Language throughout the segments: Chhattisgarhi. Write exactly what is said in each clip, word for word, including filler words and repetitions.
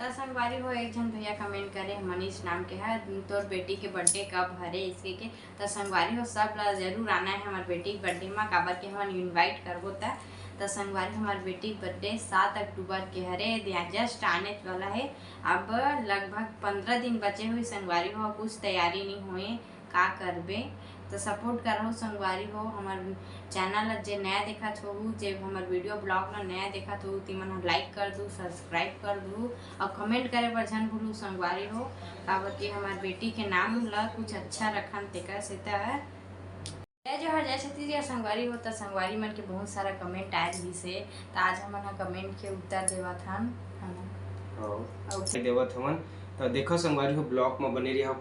त संगवारी हो, एक झन भैया कमेंट करे हे, मनीष नाम के ह, "तोर बेटी के बर्थडे कब हरे?" इसके के। त संगवारी हो, सब ला जरूर आना हे हमर बेटी के बर्थडे मा, काबर के हमन इनवाइट करबो त। त संगवारी, हमर बेटी के बर्थडे सात अक्टूबर के हरे, दिया जस्ट आने वाला हे। अब लगभग पंद्रह दिन बचे हुए संगवारी हो, कुछ तैयारी नहीं हुए, का करबे। त सपोर्ट करहु संगवारी हो, हमर चैनल ला जे नया देखत होहू, जे हमर वीडियो ब्लॉग ला नया देखत होहू, तिमन ह लाइक कर दू, सब्सक्राइब कर दू अउ कमेंट करे बर झन भूलू संगवारी हो, काबर कि हमर बेटी के नाम ला कुछ अच्छा रखन तेकर से। त जय जोहार, जय छत्तीसगढ़ संगवारी हो। त संगवारी मन के बहुत सारा कमेंट आए रहिस हे, त आज हमन ह कमेंट के उत्तर देवत हन, है ना? हाँ। अउ देवत हमन। त देखो संगवारी हो, ब्लॉग म बने रहिहा,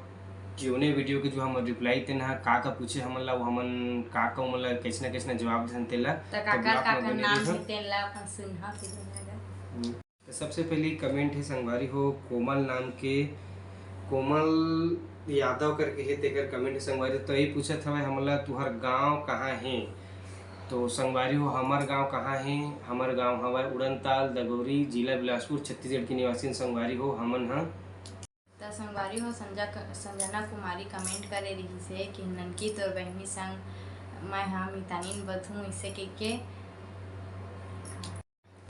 क्यूएनए वीडियो के जो हमन रिप्लाई तेन ह, का का पूछे हमन ला, वो हमन का का ओमन ला कैसना कैसना जवाब देथन तेला। त त काकर ब्लॉग म काकर बने नाम रहिहा। हे तेन ला अपन सुनहा फिर ना गा। हम्म। त सबसे पहली कमेंट हे संगवारी हो कोमल नाम के, कोमल यादव करके हे, तेकर कमेंट हे संगवारी। तो ये पूछत हवय हमन ला, "तुहर गांव कहाँ हे?" तो संगवारी हो, हमर गांव कहाँ हे? हमर गांव हवय उड़नताल, दगौरी, जिला बिलासपुर, छत्तीसगढ़ के निवासी संगवारी हो हमन ह। त संगवारी हो, संजा-, संजना कुमारी कमेंट करे रहिस हे कि "ननकी तोर बहिनी संग मैं ह मितानिन बधूं" इसे कहिके।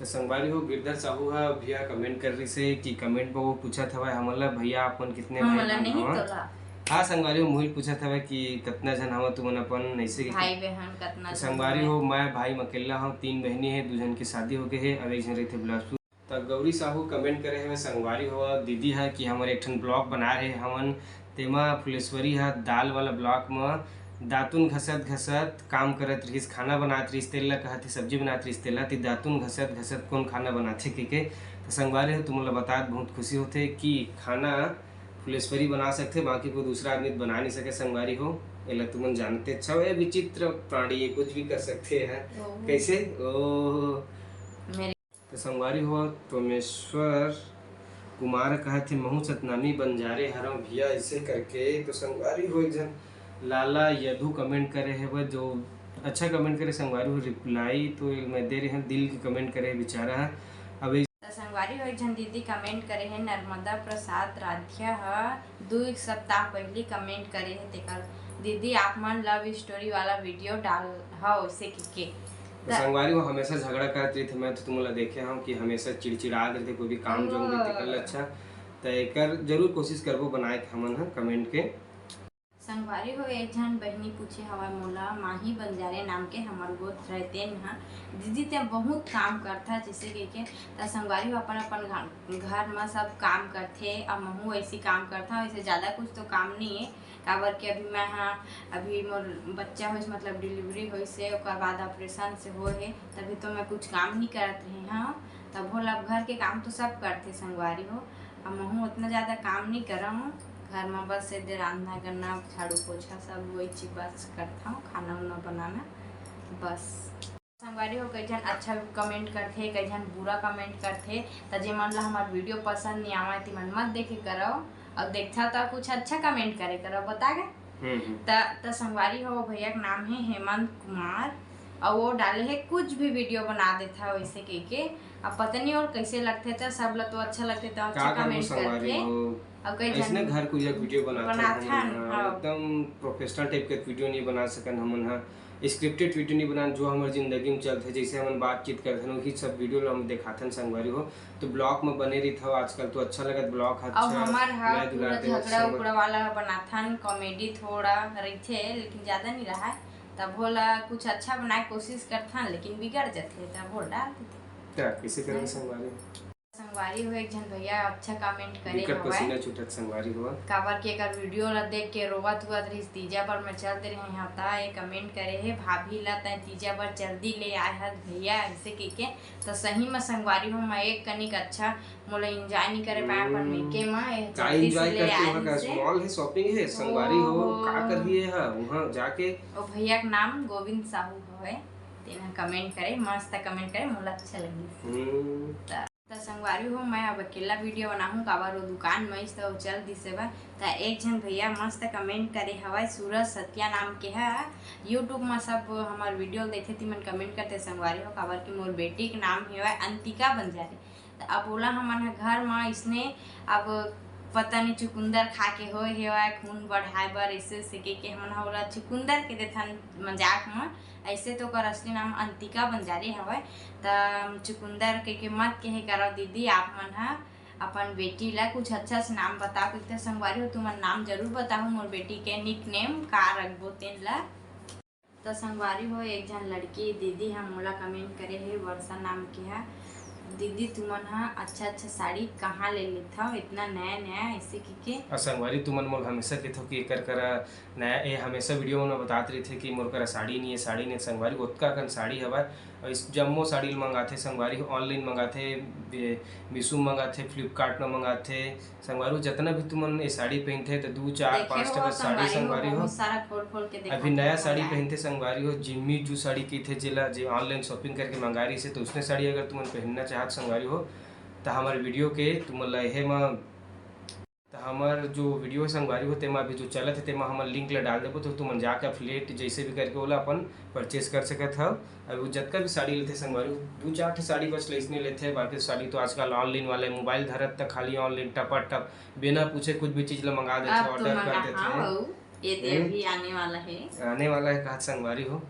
त संगवारी हो, गिरधर साहू ह भैया कमेंट कर रहिस हे कि कमेंट म वो पूछत हवय हमन ला, "भैया आप मन कितने भाई बहन हवं?" हाँ संगवारी हो, मुहिल पूछत हवय कि "कतना झन हवं तुमन अपन?" ऐसे कि भाई बहन कतना त झन संगवारी हो, मैं भाई म अकेला हवं, तीन बहिनी हे, दू झन के शादी हो गए हे, अब एक झन रहिथे बिलासपुर। त गौरी साहू कमेंट करे हवय संगवारी हो, दीदी ह कि हमर एक ठन ब्लॉग बना रहे हवन, तेमा फुलेश्वरी ह दाल वाला ब्लॉग म दातुन घसत घसत काम करत रहिस, खाना बनात रहिस, तेल ला कहत हे सब्जी बनात रहिस, तेल ला ती दातुन घसत घसत कौन खाना बनाथे के के। त संगवारी हो, तुमन ला बतात बहुत खुशी होथे कि खाना फुलेश्वरी बना सकथे, बाकी कोई दूसरा आदमी तो बना नहीं सके संगवारी हो। एला तुमन जानते अच्छा हो, ये विचित्र प्राणी, ये कुछ भी कर सकते हैं। ओह। कैसे? ओह। मेरे तो संगवारी हो, तोमेश्वर कुमार कहत हे, "महू सतनामी बंजारे हरव भैया," ऐसे करके। तो संगवारी हो, एक झन लाला यदु कमेंट करे हे, वो जो अच्छा कमेंट करे संगवारी हो, रिप्लाई तो मैं दे रहे हैं, दिल के कमेंट करे बेचारा है। अब तो संगवारी हो, एक झन दीदी कमेंट करे हे, नर्मदा प्रसाद राधिया ह दू एक सप्ताह पहली कमेंट करे हे, तेकर, "दीदी आप मन लव स्टोरी वाला वीडियो डाल हव," ऐसे कहिके। तो त- संगवारी हो, हमेशा झगड़ा करत रहिथे, मैं तो तुमन ला देखे हूँ कि हमेशा चिड़चिड़ात रहिथे, कोई भी काम जो हम देते कर ले अच्छा। त एकर जरूर कोशिश करबो बनाए के हमन ह कमेंट के। संगवारी हो, एक झन बहिनी पूछे हवय मोला, माही बंजारे नाम के हमर गोत्र हरय, तेन ह, "दीदी ते बहुत काम करथा," जैसे कहिके। त संगवारी हो, अपन अपन घ-, घर म सब काम करथे, अउ महू ऐसी काम करथा, वैसे ज्यादा कुछ तो काम नहीं है, काबर कि अभी मैं हा, अभी मोर बच्चा होइस, मतलब डिलीवरी होइस हे, ओकर बाद ऑपरेशन से होए हे, तभी तो मैं कुछ काम नहीं करत रहे हव। तभो ला अब घर के काम तो सब करथे संगवारी हो, अब महू उतना ज्यादा काम नहीं करव, घर में बस एदे रांधना करना, झाड़ू पोछा सब वही चीज बस करथव, खाना उना बनाना बस। संगवारी हो, कई झन अच्छा कमेंट करथे, कई झन बुरा कमेंट करथे। त जे मन ला हमर वीडियो पसंद नहीं आवय, ते मन मत देखे करव, अउ देखथा त कुछ अच्छा कमेंट करे करव, बता गे। हम्म, हम्म। त, त संगवारी हो, भैया के नाम हे हेमंत कुमार, अउ वो डाले हे, "कुछ भी वीडियो बना देथा," वैसे कह के। अब पता नहीं और कैसे लगथे, त सब ला तो अच्छा लगथे, त अच्छा का करबो कमेंट संगवारी करथे। हो? अउ कई झन ऐसने घर कुरिया वीडियो बनाथन बनाथन, हमन ह, हाँ। एकदम प्रोफेशनल टाइप के वीडियो नहीं बना सकन हमन ह। स्क्रिप्टेड वीडियो नहीं बनान, जो हमर जिंदगी में चलथे, जैसे हमन बातचीत करथन, वही सब वीडियो ला हम देखाथन संगवारी हो। तो ब्लॉग में बने रहिथव, आजकल तो अच्छा लगत ब्लॉग ह, अउ अच्छा, हमर ह मैं पूरा दुलार देवत झगड़ा संगवारी। उगड़ा वाला बनाथन, कॉमेडी थोड़ा रहिथे, लेकिन ज्यादा नहीं रहा। तब होला कुछ अच्छा बनाए कोशिश करथन, लेकिन बिगड़ जथे, तब बोल डाल देथे। क्या, कैसे करबे हाँ। संगवारी? संगवारी हो, एक झन भैया अच्छा कमेंट करे बिकट हवय। पसीना छूटत संगवारी हो। काबर के एकर वीडियो ला देख के रोवत हुवत रहिस, तीजा बर मैं चल दे रहे हव, त ये कमेंट करे हे, "भाभी ला तैं तीजा बर जल्दी ले आए हस भैया," ऐसे कहिके। त सही में संगवारी हो, मैं एक कनिक अच्छा मोला एंजॉय नहीं करे पाए अपन हम्म। मेके में, ये का जल्दी से एंजॉय ले करते आए हो, का हस। मॉल है, शॉपिंग है, संगवारी हो, ओहो। का कर रही है, हाँ, वहाँ जाके। ओ भैया के नाम गोविंद साहू हवय, तेन ह कमेंट करे, मस्त कमेंट करे, मोला अच्छा लगिस। हम्म। त त संगवारी हो, मैं अब अकेला वीडियो बनाहूँ, काबर वो दुकान में इस त वो चल दिसे बा। त एक झन भैया मस्त कमेंट करे हवय, सूरज सत्या नाम के ह, YouTube में सब हमर वीडियो देखे, तिमन कमेंट करते संगवारी हो, काबर कि मोर बेटी के नाम हेवय अंतिका बंजारे। अब ओला हमन ह घर म इसने, अब पता नहीं चुकुंदर खा के होए हेवय, खून बढ़ाए बर, ऐसे ऐसे के, के हमन ह ओला चुकुंदर के देथन मजाक म। ऐसे तो ओकर असली नाम अंतिका बंजारी हवय। त चुकुंदर के, के मत कहे करव दीदी, आप मन ह अपन बेटी ला कुछ अच्छा से नाम बताओ। तो संगवारी हो, तुमन नाम जरूर बताओ मोर बेटी के निक नेम का रखबो तेन ला। त संगवारी हो, एक झन लड़की दीदी ह मोला कमेंट करे हे, वर्षा नाम के ह, "दीदी, तुमन ह अच्छा अच्छा साड़ी कहाँ ले लेथव, इतना नया नया?" ऐसे कहिके। अउ संगवारी, तुमन मोला हमेशा कहिथव कि एकर करा नया, ए हमेशा वीडियो मन में बतात रहिथे कि मोर करा साड़ी नहीं है, साड़ी नहीं है। संगवारी, ओतका कन साड़ी हवय, अउ इस जम्मो साड़ी ल मंगाथे संगवारी, ऑनलाइन मंगाथे, बे-, मीशो मंगाथे, फ्लिपकार्ट में मंगाथे। संगवारी हो, जतना भी तुमन ए साड़ी पहिनथे, त दू, चार, देखे पाँच हो ठा बस साड़ी संगवारी हो, संगवारी हो। बहुत सारा खोल खोल के अभी दिखाते नया हैं साड़ी मंगाए। पहिनथे संगवारी हो, जिम्मी जू साड़ी कहिथे जेला, जे ऑनलाइन शॉपिंग करके मंगा रहिसे, त उसने साड़ी अगर तुमन पहिनना चाहत संगवारी हो, त हमर वीडियो के तुमन ला एहे म, त हमर जो वीडियो हे संगवारी हो, तेमा अभी जो चलत हे, तेमा हमन लिंक ला डाल देबो, तो तुमन जाके एफिलिएट जैसे भी करके ओला अपन परचेज कर सकत हव। अभी वो जतका भी साड़ी लेथे संगवारी हो, दू चार ठे साड़ी बस लइसने लेथे, बाकी साड़ी तो आजकल ऑनलाइन वाले मोबाइल धरत त खाली ऑनलाइन टपा टप बिना पूछे कुछ भी चीज ला मंगा देथे, अब तो ऑर्डर कर मंगा, देथे। हाँ, बहू, ये दे हम्म। अभी आने वाला है। आने वाला है कहत संगवारी हो।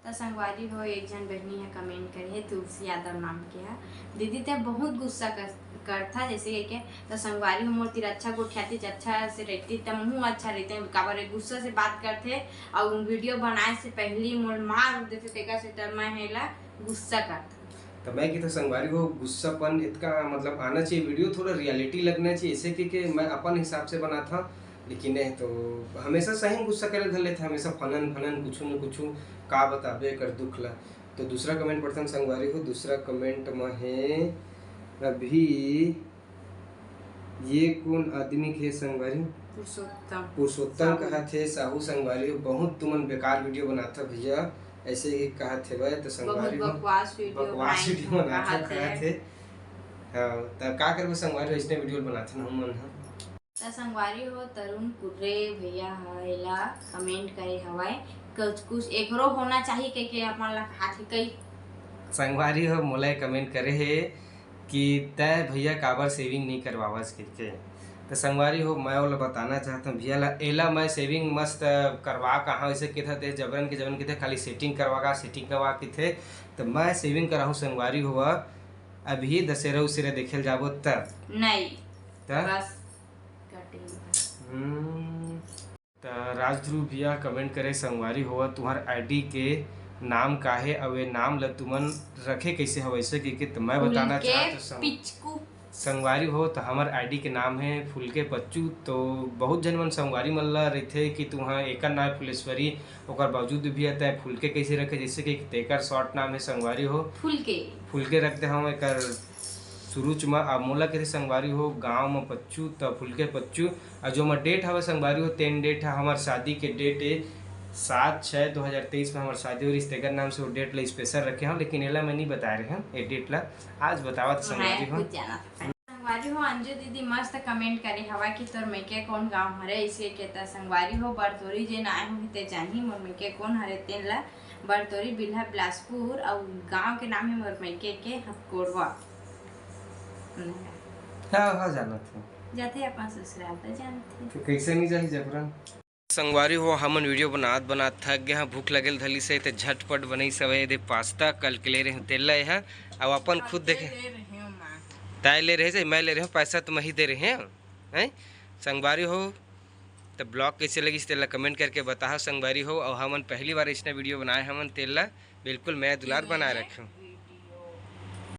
त संगवारी हो, एक झन बहिनी ह कमेंट करे हे, तुलसी यादव नाम के ह, "दीदी ते बहुत गुस्सा कर, करथा जैसे के, के।" त संगवारी हो, मोर तीर अच्छा गोठियाती, अच्छा से रहती त महू अच्छा रहते, काबर ए गुस्सा से बात करथे, अउ वीडियो बनाए से पहली मोर मार देथे, तेकर से त मैं हेला गुस्सा करथा। त मैं कहिथंव संगवारी हो, गुस्सापन इतका मतलब आना चाहिए, वीडियो थोड़ा रियलिटी लगना चाहिए, ऐसे के, के मैं अपन हिसाब से बनाथंव, लेकिन नहीं तो हमेशा सही में गुस्सा करे धर लेथे, हमेशा फनन फनन कुछु न कुछु का बताबे एकर दुख ला। तो दूसरा कमेंट पढ़थन संगवारी हो, दूसरा कमेंट म हे अभी ये कोन आदमी के संगवारी? पुरुषोत्तम। पुरुषोत्तम साहू। कहत हे, "साहू संगवारी हो, बहुत तुमन बेकार वीडियो बनाथव भैया," ऐसे ही कहत हेवय। तो संगवारी हो, बहुत बकवास वीडियो बकवास बनाई वीडियो बनाथव कहत हे। कहत हे। हाँ, त का करबो संगवारी हो, इसने वीडियो बनाथन हम मन ह। त संगवारी हो, तरुण कुर्रे भैया ह एला कमेंट करे हवय, कुछ कुछ एकरो होना चाहिए कहिके अपन ला कहाथे कई। संगवारी हो, मोला कमेंट करे हे कि तै भैया काबर सेविंग नहीं करवावस कहिके। त संगवारी हो, मैं ओला बताना चाहत हूँ भैया ला, एला मैं सेविंग मस्त करवा कहाँ, ऐसे कहिथे ते जबरन के जबरन कहिथे, खाली सेटिंग करवा का, सेटिंग करवा कहिथे। त मैं सेविंग कराहूँ संगवारी हो, अभी दशहरा उशहरा देखे ल जाबो तब। नहीं। त? बस कटिंग। हम्म। त राजध्रुव भैया कमेंट करे, "संगवारी हो, तुम्हार आईडी के नाम का हे, अउ ये नाम ल तुमन रखे कैसे हव?" ऐसे के, के त मैं बताना फुलके चाहत हूँ संग-, पिचकू। संगवारी हो, त हमर आईडी के नाम हे फुलके पच्चू। तो बहुत झन मन संगवारी मन ल रहिथे कि तुहा एकर नाम फुलेश्वरी, ओकर बावजूद भी तै फुलके कैसे रखे, जैसे कि तेकर शॉर्ट नाम हे संगवारी हो। फुलके। फुलके रख दे हम एकर शुरू च म। अब मोला कहिथे संगवारी हो, गाँव म पच्चू, त फुलके पच्चू। अउ जो हमर डेट हवय संगवारी हो, तेन डेट ह हमर शादी के डेट ए, सात छः दो हज़ार तेईस में हमर शादी हो रहिस, तेकर नाम से वो डेट ला स्पेशल रखे हव, लेकिन एला मैं नहीं बताए रहे हव, ए डेट ला आज बतावत संगवारी हो। कुछ जाना था। संगवारी हो, अंजू दीदी मस्त कमेंट करे हवा कि तोर मइके कौन गाँव हरे, इसके कहता संगवारी हो, बरतोरी जेन आए होही ते जानही, मोर मइके कौन हरे तेन ला। बरतोरी बिल्हा बिलासपुर, अउ गाँव के नाम हे मोर मइके के हथकोरवा। हाँ, हाँ, जानत हूँ। जाथे अपन ससुराल त जानथे। तो कैसे नहीं जाही जबरन? संगवारी हो, हमन वीडियो बनात बनात थक गए हैं, भूख लगेल धली से, ते झटपट बनई सवे दे पास्ता, कल के ले रहे हूँ तेल लाए हैं, अब अपन खुद देखे। ले रहे हो माँ। ताय ले रहे से, मैं ले रहे हूँ, पैसा तो मैं ही दे रहे हूँ, हैं? संगवारी हो, तो ब्लॉग कैसे लगिस तेला कमेंट करके बताओ संगवारी हो, और हमन पहली बार इसने वीडियो बनाए हमन तेला बिल्कुल मैं दुलार बनाए रखे हूँ।